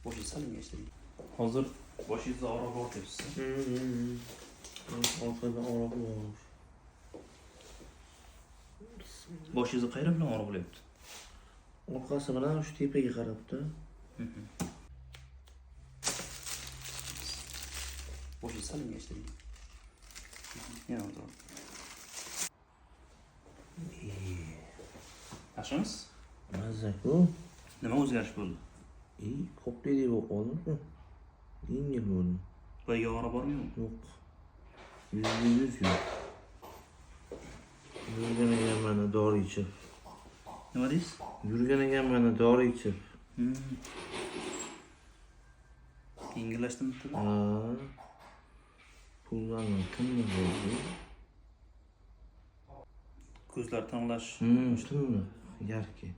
Boshingiz salingashtiring. Hozir boshingizda og'riq bor deyapsiz. Orqada og'riq bor. Boshingizni qayeri bilan og'riq bo'lyapti? Orqasi bilan shu tepaga qarabdi. Boshingizni salingashtiring. Yana o'tirib. Yaxshimisiz? Mazza-ku. Nima o'zgarish bo'ldi? И koptayday bo'lib qoldim-ku. Yengil bo'ldim. Boyagi og'riq bormi yo'qmi? Yo'q. 100% yo'q. Yurgan ekanman dori ichib. Nima deysiz? Yurgan ekanman dori ichib. Yengillashdimi bitta? Ha. Pullarni tiniq bo'ldi. Ko'zlar tiniqlash. Tiniq, yarki.